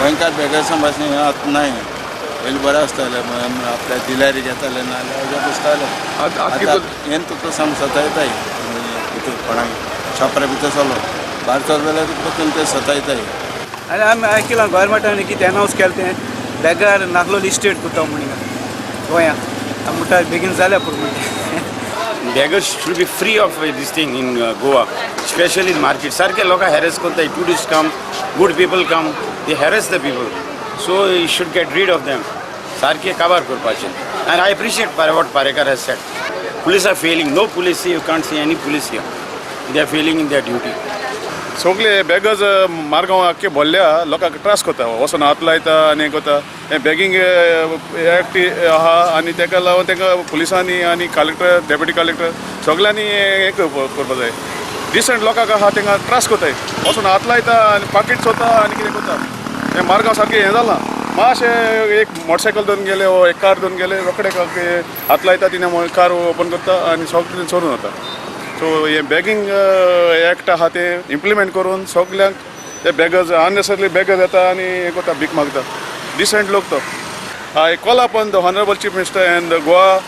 गोंयकार बेगर्सां भाशेन हें आतां नाय. पयलीं बरें आसतालें, आपल्या दिल्यार घेताले, नाजाल्यार अशें बसताले. आतां आतां आतां कितें? हें तुका सांग, सतायताय भितर कोणाक शॉपरा भितर चलो, भायर चल जाल्यार तुका परतून ते सतायताय. आनी आमी आयकलां गोवोरमेंटान कितें अनावन्स केलें तें बेगार नागलोली इस्टेट करता म्हणून गोंया. आमी म्हणटा बेगीन जाल्यार पुरो म्हणटा. Beggars should be free of this thing in Goa, especially in market. सारखे लोकां harass करता. Tourists come, good people come, they harass the people. So you should get rid of them. सारखे काबार करपाचे. And I appreciate what Parekar has said. Police are failing. No police, you can't see any police here. They are failing in their duty. सगळे beggars Margao आख्खे भरल्या, लोकांक त्रास करता, वचोन हात लायता आनी हें करता. हें बेगींग एक्ट आहा आनी तेका लागून तेका पुलिसांनी आनी कलेक्टर, डेप्युटी कलेक्टर सगळ्यांनी हें करपा जाय. डिसंट लोकांक आहा तेंकां त्रास करताय, वचोन हात लायता आनी पाकीट चोरता आनी कितें करता. हें मारगांव सारकें हें जालां. मातशें एक मोटरसायकल दोन गेले वो एक कार दोन गेले, रोखडे हात लायता, तिणें कार ओपन करता आनी सगळें चोरून वता. सो हे बेगींग एक्ट आहा ते इम्प्लिमेंट करून सगल्यांक ते बेगर्स, अननेसरली बेगर्स येता आनी हें करता, भीक मागता डिसंट लोक. तो I call upon the honourable Chief Minister and the Goa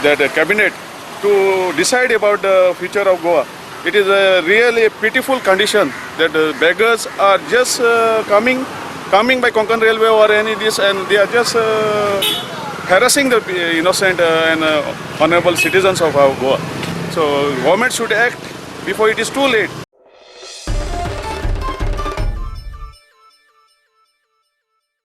that cabinet to decide about the future of Goa. It is a really pitiful condition that the beggars are just coming by Konkan Railway or any this, and they are just harassing the innocent and honorable citizens of our Goa. So government should act before it is too late.